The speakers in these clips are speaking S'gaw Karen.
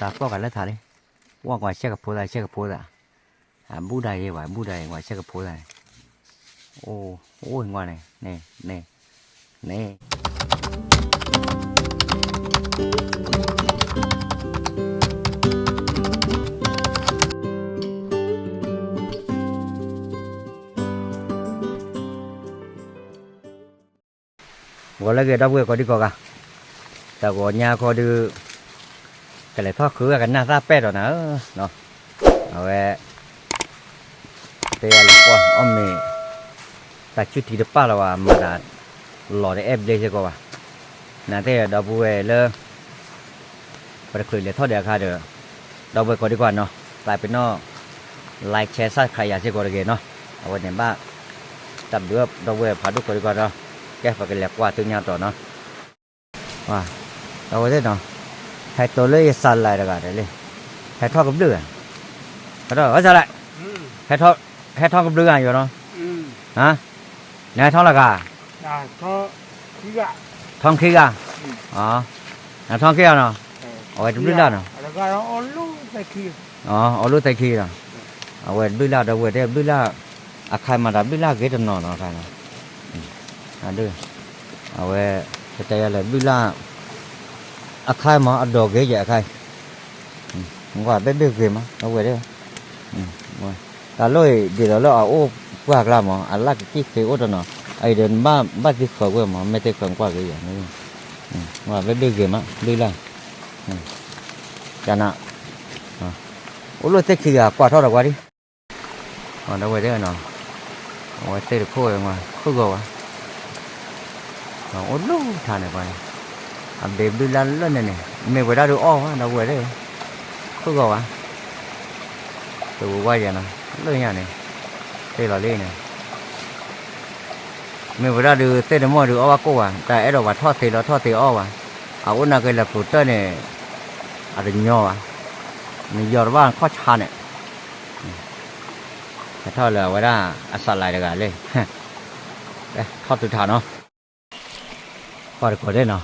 တၢ်သီၣ်ကးလၢထးလံ, ဝဲကွၢ်ဆဲကဖိသး ဆဲကဖိသး, အဘူၣ်ဒၣ်ယဲဝဲ ဘူၣ်ဒၣ်ယဲ ကွၢ်ဆဲကဖိသးန့ၣ်, အိၣ် အိၣ်ကွၢ်န့ၣ် န့ၣ် န့ၣ် ဂီၤလၢအဂ့ၤ ဒီပုၢ်ဝဲၢ်ကိးဒံကိးဂၤ, တၢ်ဂီၤညါခီဒုး ကလဲၤထီၣ်ဃုအကနၣ်သၣ်ပဲၣ်ဒီးနၤဧၢ, အဝဲ တဲယၤလၢပှၢ်အီၣ်မ့ၤ တၢ်ဆူၣ်ထံတပၣ်လၢၤဘၣ် မၤတၢ်လီၤတအဲၣ်ဘျ့စ့ၢ်ကီးဘၣ်, နာ်သက့ဒီပုၢ်ဝဲၢ်လၢ ပတချုးလဲၤထီၣ်ဒံးအခါဒီး ဒီပုၢ်ဝဲၢ်ကိးဒံကိးဂၤနီၤ သးပ့ၤနီၣ် like share subscribe ယၤစ့ၢ်ကီးတဂ့ၤနီၤ, အဝဲန့ၣ်ဘၣ် တၢ်ဘျုးဒီပုၢ်ဝဲၢ်ဖးဒိၣ်ကိးဒံကိးဂၤနီၤ, ကဲပကလဲၤကွၢ်သ့ၣ်ညါတီၤနီၤ, ဒီပုၢ်ဝဲၢ်သ့ၣ်နီၤ, ဟဲတိၤလၢယစးလဲတဂၤဒီးလံ, ဟဲထီၣ်ကဘျုးဧါ, ဟဲထီၣ် စးလဲ, ဟဲထီၣ်ကဘျုးဂၤယီၤနီၤ, နဟဲထီၣ်လၢဂၤ ထီၣ်ခံဂၤ, နထီၣ်ခံဂၤနီၤ, အဝဲတဘျုးလၢ်နီၤ, အီၣ်လိၣ်သဲခံလီၤ, အဝဲတဘျုးလၢ်ဒီပုၢ်ဝဲၢ်တဲဘျုးလၢ်, အခါမၤတၢ်ဘျုးလၢ်ဂ့ၤတနီၤနီၤအခါ, အဝဲ ပတဲယၤလၢဘျုးလၢ် အခါမၤအဒိးဂ့ၤယဲအခါ, ကွၢ်ဘဲဘ့ၣ်ဂ့ၤမး ဒီပုၢ်ဝဲၢ်, တၢ်လိၣ်အံၤ ဒ်သိးလၢအအိၣ်ပှၢ်ကျါမး အလၢ်ကကံၣ်ဃ့အိၣ်တနီၤ, အအံၤဒီးနဘၣ် ဘၣ်သံဃၢၤကွံာ်မး မ့ၢ်သံဃၢၤကွၢ်ဂ့ၤယဲ, ကွၢ်ဘဲဘ့ၣ်ဂ့ၤမး ဘျုးလၢ်, ကန အိၣ်လိၣ်သ့ၣ်ခံဂၤကွၢ်ထီၣ်ဒီးကွၢ်ဒံ ဒီပုၢ်ဝဲၢ်သ့ၣ်နီၤ, အဝဲသ့ၣ်တခိၣ်ဝဲ ခုၣ်ဂီၤဝဲ, အိၣ်လူၤထါန့ၣ်ပှၤန့ၣ်, အဘ့ၣ်ဘျုးလၢ်လၢန့ၣ်န့ၣ် မ့ၢ်ဝဲဒၣ်ဒုးအီၣ်ဝဲ ဒီပုၢ်ဝဲၢ်သ့ၣ်, ခုၣ်ဂီၤဝဲ, တဝူဝါယဲနီၤ လၢညါန့ၣ်, သ့ၣ်လီၤလံန့ၣ် မ့ၢ်ဝဲဒၣ်ဒုးသ့ၣ်တမီၢ်ဒုးအီၣ်ဘၣ်ကိၣ်ဘၣ် တၢ်အဲၣ်ဒိးပှၤထီၣ်သ့လီၤထီၣ်သ့အီၣ်ဘၣ်, အအိၣ်နာ်က့လၢကျိၤတၢၢ်န့ၣ်, အတညီဘၣ်, နယီၤတဘၣ်ခီၣ်ဆါန့ၣ်, ဟဲထီၣ်လၢအဝဲဒၣ်အစးလဲတဂၤလံ, ထီၣ်တုၤထါနီၤ, ပှၤတကိးဒဲးနီၤ,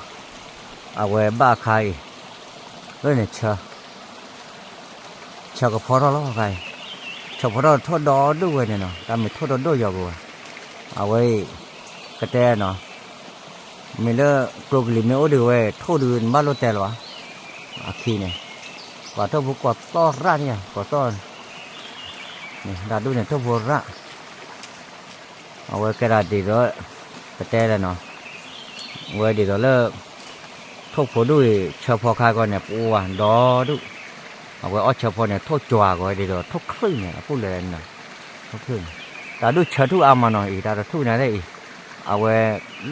အဝဲဘၣ်အခါအံၤ, လၢန့ၣ် ဆၢကဖီထီၣ်လီၤအခါအံၤ, ဆၢဖီထီၣ်ထိၣ်ဒီဒိၣ်ဝဲန့ၣ်နီၤ တၢ်မ့ၢ်ထိၣ်ဒီဒိၣ်ယီၤကဝဲ, အဝဲအံၤ, ကတဲနီၤ, မ့ၢ်လၢကျိကလံၤမ့ၢ်အိၣ်ဒံးဝဲ ထိၣ်ဒုးနဘၣ်လိၣ်တဲလီၤဘၣ်, အခံန့ၣ်, ပှၤထိၣ်ဖိကိးသီၣ်ရၣ်န့ၣ် ကိးသီၣ်, တၢ်ဒိၣ်န့ၣ် ထိၣ်ဖိရၣ် အဝဲကဲဒၣ်ဒ်သိး, ပတဲလဲၣ်နီၤ, ဝဲဒ်သိးလၢ, ထိၣ်ဖိဒိၣ်အံၤ ဆၢဖီခါကီန့ၣ် ပှၤဒီဒူၣ်, အဝဲအီၣ်ဆၢဖီန့ၣ် ထိၣ်ကၠွၤကီဒ်သိး ထိၣ်ချုၣ်န့ၣ် အပူၤလဲၣ်, ထိၣ်ချုၣ်န့ၣ်, တၢ်ဒိၣ်ဆၢထူၣ်အါမးနီၤအံၤ တၢ်တထူၣ်န့ၣ်အံၤ, အဝဲ,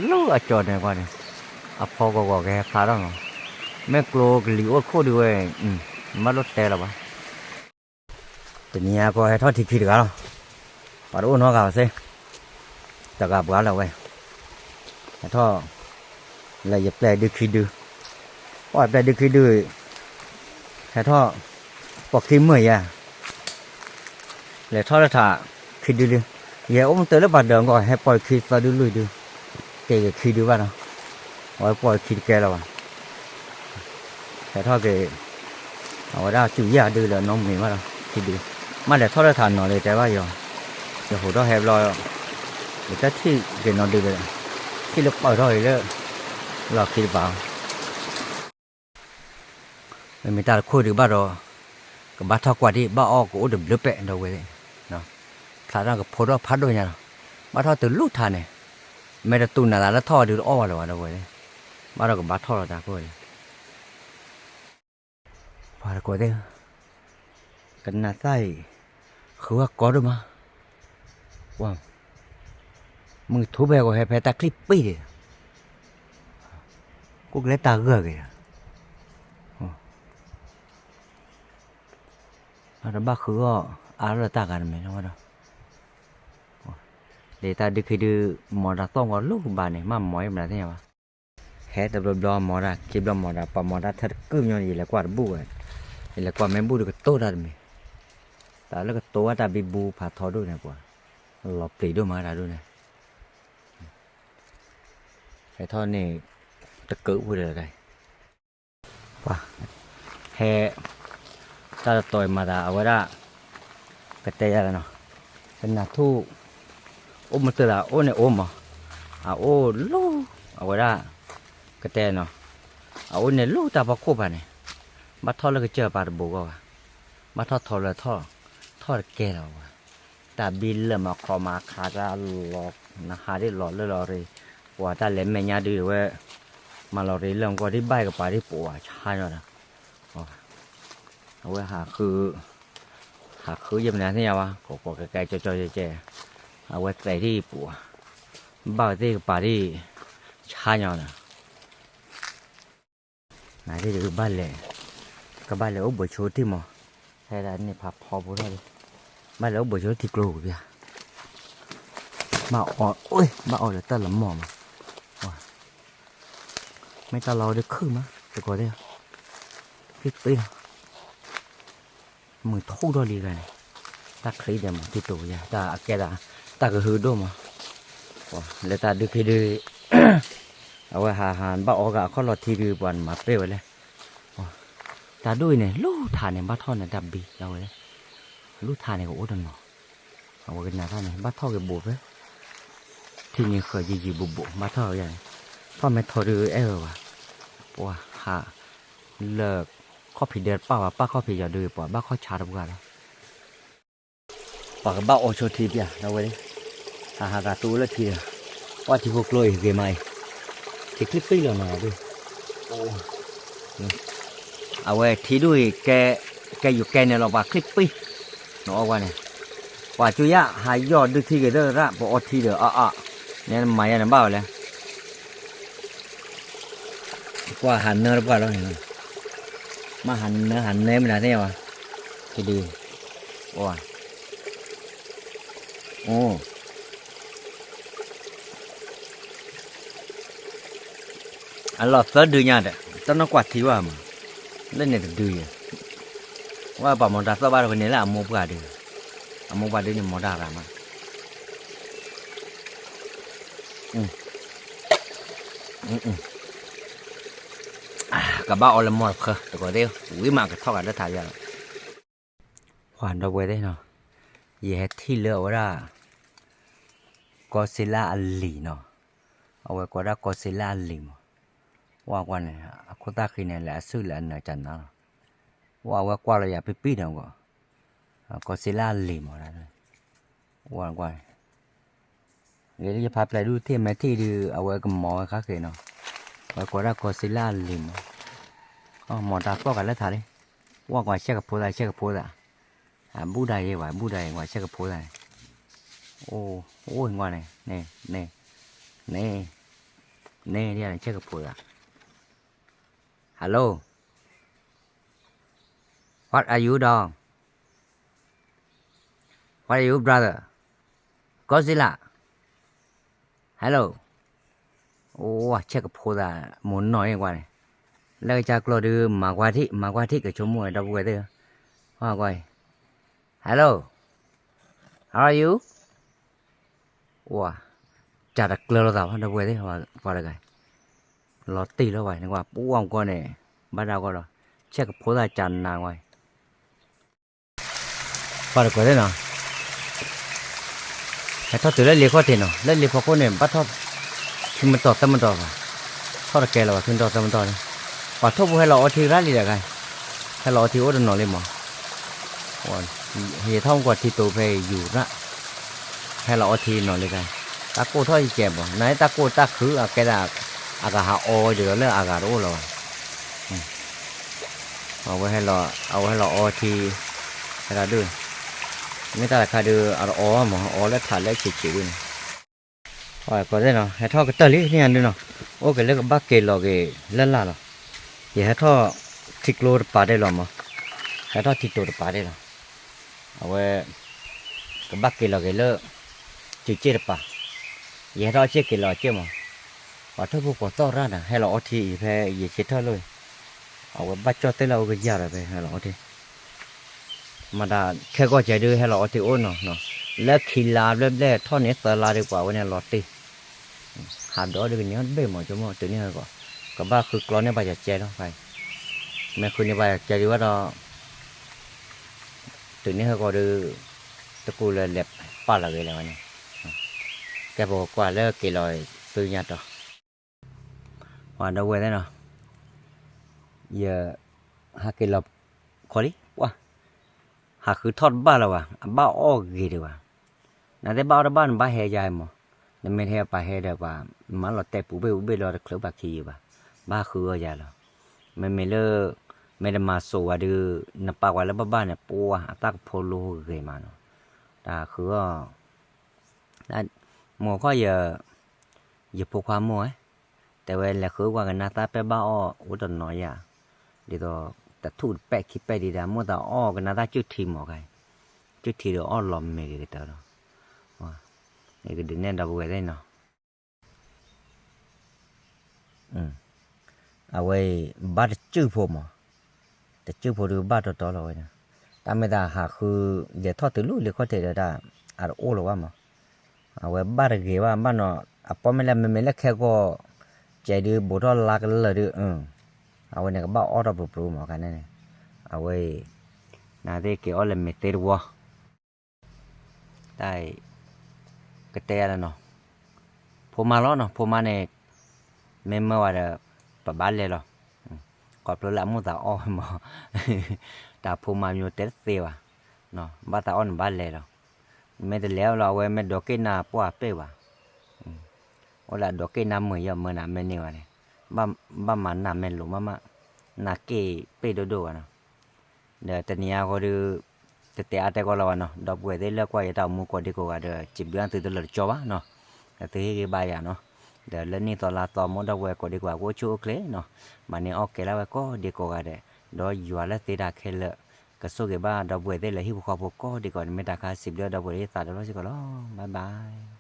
လၢအကၠီၤန့ၣ်ကီန့ၣ်, အဖီကီကီကဟဲဖျါထီၣ်နီၤ, မ့ၢ်ကျိကလံၤအိၣ်ခိၣ်ဒုးဝဲ, နဘၣ်လိၣ်တဲလီၤဘၣ် တနံၤအံၤကီဟဲထီၣ်ထံခံတဂၤလီၤ, ပှၤတအိၣ်နီတဂၤဘၣ်စ့ၢ်, တဂၤပှၤလၢာ်ဝဲ, ဟဲထီၣ်, လၢယပျဲၢ်ဒုခံဒု, ပှၤပျဲၢ်ဒုခံဒု, ဟဲထီၣ်, ပိာ်ခံမုၢ်ယဲ လဲၤထီၣ်လၢထး, ခံဒုလံ, ယဲအိၣ်မုာ်တၢၤလၢပှၤဒၢးကီၢ် ဟဲပိာ်ခံသၢဒုလွံၢ်ဒု, က့ၤက့ၤခံဒုဘၣ်နီၤ, အဝဲပိာ်ခံတကဲလၢၤဘၣ်, ဟဲထီၣ်က့ၤ, အဝဲဒၣ်စူၤယဲၢ်ဒုလၢနီတမံၤဘၣ်ဒီး ခံဒု, မ့ၢ်လဲၤထီၣ်လၢထးနီၤလံတဲဘၣ်ယီၤ, ယဟိးထီၣ်ဟဲဘျီ, ယတထံၣ်က့ၤနီတဒုလၢ, ထံၣ်လၢပၢၢ်ထီၣ်အံၤလၢ, လီၢ်ခံတပၤ မ့မ့ၢ်တၢ်တခိၣ်ဒုးဘၣ်ဒီး, ကဘၣ်ထီၣ်ကွၢ်ဒံး ဘၣ်အီၣ်ကအိၣ်တဘျုးပဲၣ်ဒီပုၢ်ဝဲၢ်သ့ၣ်, ဖျါထီၣ်ကဖိထီၣ်ဖးဒိၣ်ညါလီၤ, ဘၣ်ထီၣ်တုၤလူၢ်ထးန့ၣ်, မ့ၢ်တတူၢ်နၤသးလၢထီၣ်အီၤဒုးတအီၣ်ဘၣ်လၢၤဘၣ်ဒီပုၢ်ဝဲၢ်သ့ၣ်, ဘၣ်ဒီးကဘၣ်ထီၣ်လီၤတၢ်ခိၣ်န့ၣ် ပှၤတကိးသ့ၣ်, ကနၣ်သၣ်အံၤ, ဃုအီၣ်ကီဒိၣ်မး, မုၢ်ထူဖဲကီးဟဲဖဲတၢ်ချံပ့ၢ်ဒံး, ကိးကလဲတၢ်ဂၢၢ်က့ၤဒီး, တဘၣ်ဃုအီၣ်အါလၢတၢ်ဂၤတမံၤလီၤဒီး, ဒ်တၢ်ဒုးခံဒုး, မီၤတၢ်သီၣ်ဂီၤလိၣ်ကဘၣ်န့ၣ် မ့ၢ်မီၤအံၤမနုၤသ့ၣ်ညါဘၣ် ဟဲတဘျီဘျီမီၤတၢ် ခံဘျီမီၤတၢ် ပှၤမီၤတၢ်ထဲတကုာ်ညီန့ၣ် ယလဲၤကွၢ်တဘူၣ်ဝဲ, ယလဲၤကွၢ်မ့ၢ်ဘူၣ်ဒီးကတိၤတၢ်တမံၤ, တၢ်လၢကတိၤဝဲတၢ်ဘံဘူဖးထီဒိၣ်န့ၣ်ပှၤ, လီၤပျံၤဒိၣ်မးတၢ်ဒိၣ်န့ၣ်, ဟဲထီၣ်န့ၣ်, တကုာ်ဝဲဒီးတၢ်, ပှၤ, ဟဲ တၢ်တတီၤအံၤမၤသးအဝဲဒၣ် ကတဲယၤလီၤနီၤ, ကနၢ်ထူၣ် အိၣ်မုာ်တၢ်သးအိၣ်န့ၣ်အိၣ်မး, အအိၣ်လၢ အဝဲဒၣ် ကတဲနီၤ, အအိၣ်န့ၣ်လၢတၢ်ဖီခိၣ်ပၤန့ၣ်, ဘၣ်ထီၣ်လၢကစၢၢ်ပၤတဘိဂီၢ်ဘၣ်, ဘၣ်ထီၣ်ထီလၢထီၣ်, ထီၣ်တကဲလီၤဝဲ, တၢ်ဘံလၢာ်မၤခီမၤခးတၢ်လီၤ, နဟးဒ်လီၤလၢလီၤရ့, ပှၤတၢ်လဲၤမဲာ်ညါဒုးဝဲ, မၤလီၤရ့လၢမကီၢ်ဒ်ဘၣ်ကပၤဒ်ပှၤဆါညီဒီး အဝဲဟးဃု, ဟးဃုယမနုၤသ့ၣ်ညါဝဲ, ကိးကိးကဲကဲကၠီကၠီကဲကဲ, အဝဲသဲးဒ်ပှၤ, ဘၣ်ဝဲသ့ၣ်ကပၤဒ်, ဆါညီဒီး, နဒ်ကဘၣ်လဲၤ, ကဘၣ်လဲၤအိၣ်ဘှံးဆိထံမး, ဖဲဒၣ်န့ၣ်ဖးဖီဖိထီၣ်လံ, ဘၣ်လဲၤအိၣ်ဘှံးဆိထံကျိပူၤပျၢ်, ဘၣ်အီ, ဘၣ်အီလၢတၢ်လီၤမီၢ်မး, မ့ၢ်တၢ်လီၤဒုးခုၣ်မး တကိးသ့ၣ်, ချံပ့လီၤ, မုၢ်ထူၣ်ထီၣ်လံဂၤန့ၣ်, တၢ်ချံဒဲးမး တံၤတိၤယၤ တၢ်အကဲဒၣ်, တၢ်ကဟုဒိၣ်မး, လၢတၢ်ဒုးခံဒုး, အဝဲဟးဟးဘၣ်အီဂၤအခီၣ်လီၤထံဒုး ပှၤနမၤပ့ၢ်ဝဲလဲၣ်, တၢ်ဒိၣ်အံၤန့ၣ် လူၢ်ထးန့ၣ် ဘၣ်ထီၣ်န့ၣ်တၢ်ဘံလီၤဝဲလဲၣ်, လူၢ်ထးန့ၣ်ကအိၣ်တနီၤ, အဝဲကနၣ်တၢ်န့ၣ် ဘၣ်ထီၣ်က့ၤဘိးဖဲ ထံန့ၣ်ဃၢၤယံာ်ယံာ်ဘူးဘူး ဘၣ်ထီၣ်ဝဲယၤန့ၣ်, ထီၣ်မ့ၢ်ထီၣ်ဒုးအဲၣ်ဝဲဘၣ်, ပှၤဟးလၢ ခီၣ်ဖံးဒဲတပၣ်ဘၣ် ပၣ်ခီၣ်ဖံးယီၤဒုး ပှၤဘၣ်ခီၣ်ဆါတပှၢ်လီၤ, ပှၤကဘၣ်အီဆိထံပျၢ် ဒီပုၢ်ဝဲၢ်သ့ၣ်, ဟးဟးဂၤသူလၢထံဒီး, ပှၤထံဖိကျိအံၤဂ့ၤမးအံၤ, ထံချံပံလီၤနီၤဒုး အဝဲထံဒိၣ်အံၤ, ကဲယိၤကဲန့ၣ်လီၤ ပှၤချံပံ, နအီကွၢ်န့ၣ်, ပှၤကၠူယၣ်ဟးယီၢ်ဒုးထံက့ၤသရၣ် ပအီထံဒီးအအါ, နဲမၤယၤန့ၣ်ဘၣ်ဝဲလဲၣ်, ပှၤဟးနၢတပှၢ်လီၤန့ၣ်, မ့ၢ်ဟးနၢဟးနၢမနုၤသ့ၣ်ညါဘၣ်, ကဒုး, အိၣ် အလီၢ်သၢဒုညါဒီး တနီၢ်ကွၢ်ထံဘၣ်မး, လၢန့ၣ်တဒုယဲ, ဝဲပှၤမီၤတၢ်သီၣ်ဘၣ်တဖဲန့ၣ်လၢအမိၢ်ပှၢ်ဒု, အမိၢ်ပှၢ်ဒုန့ၣ်မီၤတၢ်ရၤမး, ကဘၣ်အီလၢမီၤတဖၢတကိးသ့ၣ် ဝံၤမးကထီၣ်ဂၤလၢထးယၤလီၤ ပှၤဒီပုၢ်ဝဲၢ်သ့ၣ်နီၤ, ယဟဲထံၣ်လၢအဝဲဒၣ် ကီၢ်စ့လၢအလံၤနီၤ, အဝဲကိးဒၣ်ကီၢ်စ့လၢအလံၤမး, ဝဲကွၢ်န့ၣ် အခိၣ်သၣ်ဃံန့ၣ် လဲၤအဆူၣ်လဲၤအနၢၤကနၤလီၤ, ဝဲအဝဲကွၢ်လီၤယၤပံပံဒီး, ကီၢ်စ့လၢအလံၤမး, ဝဲကွၢ် ဂ့ၤလၢယဖးဖျဲးဒုးထံၣ်မဲထံၣ်ဒုး အဝဲကမီၤဝဲခါဃ့နီၤ, အဝဲကိးဒၣ်ကီၢ်စ့လၢအလံၤမး, မီၤတၢ်သီၣ်ကးလၢထးလံ, ဝဲကွၢ်ဆဲးကဖိသး ဆဲးကဖိသး, အဘူးဒၣ်ယဲကွၢ် ဘူးဒၣ်ယဲကွၢ် ဆဲးကဖိသးန့ၣ်, အိၣ် အိၣ်ကွၢ်န့ၣ်, န့ၣ်, န့ၣ်, ဆဲးကဖိသး, Hello, what are you doing? What are you, brother? Godzilla? Hello. အိၣ် ဆဲးကဖိသး မိၢ်နီၢ်အံၤကွၢ်န့ၣ်, လၢကစၢ်ကျိာ်ဒုး မၤကွၢ်ထံၣ် မၤကွၢ်ထံၣ် ကဆိကမိၣ်ဝဲ ဒီပုၢ်ဝဲၢ်သ့ၣ်ဧၢ, ကွၢ်အံၤ, Hello, how are you? အိၣ် ကၢ်တကျၢၤလိာ်သးဘၣ် ဒီပုၢ်ဝဲၢ်သ့ၣ်, ပှၤတဂၤ လီၤတံၢ်လီၤဝဲန့ၣ်ကွၢ် ပူၤအီၣ်ကီၢ်န့ၣ်, ဘၣ်ဒၣ်ကီၢ်ဒီး ဆဲးကဖိသးကၢ်နၤဝဲ ပှၤတကွဲးသ့ၣ်နီၤ, ဟဲထီၣ်တုၤလၢလ့ခီၣ်ထံးနီၤ, လၢလ့ဖီခိၣ်န့ၣ် ဘၣ်ထီၣ် ခံမတီၤသၢမတီၤဘၣ်, ထီၣ်တကဲလၢၤဘၣ် ခံမတီၤသၢမတီၤန့ၣ်, ပှၤထိၣ်ဖိဟဲလီၤအီထံရၣ်လံဒီးဂၤ, ဟဲလီၤအီထံအိၣ်တနီၤလံမး, ဟဲထီၣ်မကွၢ်ထံတိၤဖဲယူၤရၣ်, ဟဲလီၤအီထံနီၤလံဂၤ, တၢ်ကိၢ်ထီၣ်ယကဲဘၣ် နတၢ်ကိၢ်တၢ်ခုအကဲဒၣ်, အဂၤဟးအီဝဲဒၣ်လၢအဂၤတအိၣ်လၢၤဘၣ် အဝဲဟဲလီၤအီထံ, ဟဲဒၣ်ဒုး, မ့ၢ်တၢ်တခါဒုး အတအီမး အီလၢထးလၢဆံးဆံးဒုးန့ၣ်, ပှၤကိးသ့ၣ်နီၤ ဟဲထီၣ်ကတၢၢ်လံန့ၣ်ဒုးနီၤ, အိၣ်က့ၤလၢကဘၣ်က့ၤလီၤက့ၤလၢလာ်လီၤ, ယဟဲထီၣ်ထံကျိတပၤဒဲးလီၤမး, ဟဲထီၣ်ထံတိၤတပၤဒဲးလီၤ, အဝဲ ကဘၣ်က့ၤလီၤက့ၤလၢ စုစ့ၣ်တပၤ, ယဟဲထီၣ်အစ့ၣ်က့ၤလီၤအစ့ၣ်မး, ပှၤထိၣ်ဖိကိးသီၣ်ရၣ်ဒီး ဟဲလီၤအီထံအံၤဖဲယဆ့ထၢၣ်လိၣ်အံၤ, အဝဲဘၣ်ကၠီၣ်တဲၣ်လၢအအိၣ်ကယၢ်ဒီးဖဲဟဲလီၤအီထံ, မတၤခဲကီၢ်ကဲဒုး ဟဲလီၤအီထံအိၣ်နီၤ, လၢခံလါဘျဲၣ်ဘျဲၣ်ထီၣ်န့ၣ်သၢလါဒုး ပှၤဝဲန့ၣ်လီၤတံၢ်, ဟးဒီးဒုးကန့ၢ်အီၣ်တဘ့ၣ်မး ကမိၣ်တုၤန့ၣ်ကီး, ကဘၣ်ဃုကျီန့ၢ်ပှၤယၤကဲလီၤ, မ့ၢ်ဃုန့ၢ်ပှၤကဲဒံးဝဲဒီး တုၤန့ၣ်ဟဲကီးဒီး တကူလၢလဲၤပာ်လီၤဂ့ၤလၢၤဝဲန့ၣ်, ကဲပကကွၢ်လၢက့ၤလီၤသုညါတီၤ, ပှၤဒီပုၢ်ဝဲၢ်သ့ၣ်နီၤ, ယဟးက့ၤလီၤခီလံ, ပှၤ ဟးဃုထီၣ်တဘၣ်လၢၤဘၣ်, အဘၣ်အီၣ်ဂ့ၤဒံးဘၣ်, နသ့ၣ်ဘၣ်အီၣ်တဘၣ်နဘၣ်ဟဲယၤမး, နမ့ၢ်တဟဲပှၤဟဲဒီးပှၤ မၤလီၤတဲာ်ပူၤဘ့ၣ်ပူၤဘ့ၣ်လီၤတချုးဘၣ်ခံယုာ်ဘၣ်, ဘၣ်ဃုအီၣ်ယၤလီၤ, မ့မ့ၢ်လၢ မ့ၢ်တမၤစိးဝဲဒီး နပာ်ကွၢ်လၢဘၣ်ဘၣ်န့ၣ် ပှၤအတၢ်ကဖိလိဂ့ၤမးနီၤ, တၢ်ဃုအီၣ် မိၢ်ခီၣ်ယ ယဖိခွါမိၢ်ဝဲ, တဲဝဲလဲၤဃုကွၢ်ကနၣ်သၣ်ပဲၢ်ဘၣ်အီၣ်အိၣ်တနီၤယၤ, ဒ်သိး တထူၣ်တပဲၢ်ခံပဲၢ်ဒံးဒၣ် မိၢ်သးအီၣ်ကနၣ်သၣ်ကၠူၣ်ထံမးခါ, ကၠူၣ်ထံဒီးအီၣ်လီၤမ့ၢ်ဂ့ၤကတၢၢ်လီၤ, ယကဒုးနဲၣ်ဒီပုၢ်ဝဲၢ်သ့ၣ်နီၤ အဝဲအံၤ ဘၣ်တစူၢ်ဖိမး, တစူၢ်ဖိဒုးဘၣ်တီတီလီၤဝဲန့ၣ်, တၢ်မ့ၢ်သးဟးဃု ယဲၤထီၣ်တုၤလၢလံာ်ခီၣ်ထံးဒီးတၢ် အတအိၣ်လၢၤဘၣ်မး, အဝဲဘၣ်တဂ့ၤဘၣ်ဘၣ်နီၤ, အပီၢ်မ့ၢ်လဲၣ်မ့မ့ၢ်လၢခဲဂီၤ ကဲဒုးဘူးထီၣ်လါကလၢာ်ဒုး, အဝဲန့ၣ်ကဘၣ်အီၣ်ထီၣ်ပျိပျိမးခါန့ၣ်, အဝဲအံၤ နသ့ၣ်က့ၤအီၣ်လၢမ့ၢ်သ့တဝီ တၢ်အံၤ ကတဲယၤလၢနီၤ, ဖိမါလီၤနီၤ, ဖိမါန့ၣ် မ့ၢ်မၢဝဲဒီး ပဘၣ်လဲၤလီၤ, ခီဖျိလၢအမိၢ်သးအီၣ်မး, တၢ်ဖိမါမျိုးတဲတသ့ဘၣ်, ဘၣ်သးအီၣ်န့ၣ်ဘၣ်လဲၤလီၤ, မ့ၢ်တလဲၤလီၤ အဝဲမ့ၢ်ဒိးက့ၣ်နၤပှၢ်ပ့ၢ်ဘၣ်, အိၣ်လၢအဒိးက့ၣ်နၤမုာ်ယီၤမၢနၤမ့ၢ်န့ၢ်ဝဲန့ၣ်, ဘၣ်မၤနၤမ့ၢ်လိၤမးမး, နၤက့ၣ်ပ့ၢ်ဒိၣ်ဒိၣ်ဘၣ်နီၤ ဒီးတနံၤအံၤဃီဒီး တတဲအါတဲကီးလၢၤဘၣ်နီၤ, ဒီပုၢ်ဝဲၢ်သ့ၣ်လၢကွၢ်ယတၢ်အိၣ်မူကိးဒံကိးဂၤဒီး စံးဘျုးအသုတလၢာ်တကၠီဘၣ်နီၤ, ဒီးသုဟ့ၣ်ဂံၢ်ဘါယၤနီၤ, ဒီးလၢနံၣ်သီလါသီ မ်ဒီပုၢ်ဝဲၢ်ကိးဒံကိးဂၤ ကအိၣ်ဆူၣ်အိၣ်ချ့နီၤ, မၤန့ၢ်အီၣ်ကဲလၢဝဲကိးဒံကိးဂၤဒဲး, ဒီးယွၤလၢသ့တၢ်ခဲလၢာ် ကဆိၣ်ဂ့ၤဘၣ်ဒီပုၢ်ဝဲၢ်သ့ၣ်လၢဟံၣ်ဖိဃီဖိကိးဒံကိးဂၤန့ၣ် မ့ၢ်တၢ်ခါစံးဘျုးဒီပုၢ်ဝဲၢ်သ့ၣ်သးဒီဖျၢၣ်စ့ၢ်ကီးလီၤ, bye bye.